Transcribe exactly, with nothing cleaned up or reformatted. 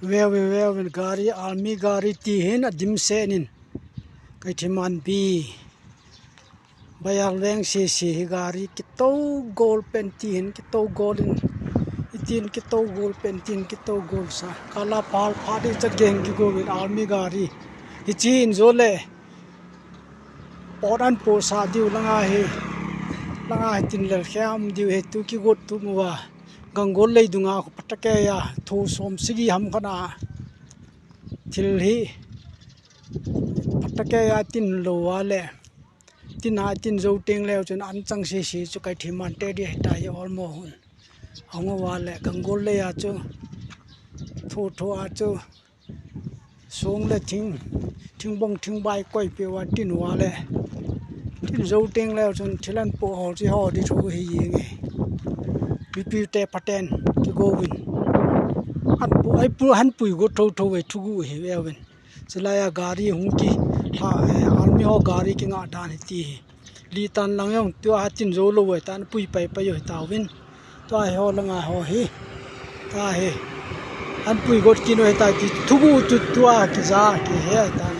Veuvin, veuvin, gari, army gari ti hin adimset in. Keithelmanbi Bayak veng sese hi gari kitougol pen ti hin kitougol in. Hitin kitougol pen tin kitougol sa. Kala pal pha di cha geng kigouvin army gari. Hiche in jole. Pot anpoh sa diu langa hi. Langa hi tin lel khe ham diu hi tu kigot tu mu a. Ganggol lei dunga khu phatecha a. Tho som sagi ham khat a. Thil hi. Phatecha a tin lou a le. Tin a tin jou teng leu chun an chang sese chu Keithelman te di hita hi olmo hun. Ahung uva le Ganggol lei a chu. Tho tho a chu. Song le thing, thingbong thingbai koi pe uva tin uva le. Tin jou teng leu chun thil anpoh ho chi ho di thu hi jeng e. Mipi te phaten kigouvin. Anpoh, eipu, anpui got tho tho e thugu hi veuvin. Chulai a gari hung ki, ha, eh, army ho gari kinga dan hi ti hi. Litan lang jong tua tin jou lou e tan pui pai pai jo hi tauvin. Tua hi ho langa ho hi. Tua hi. Anpui got kit u hita ti thugu chu tua kija kihe tan.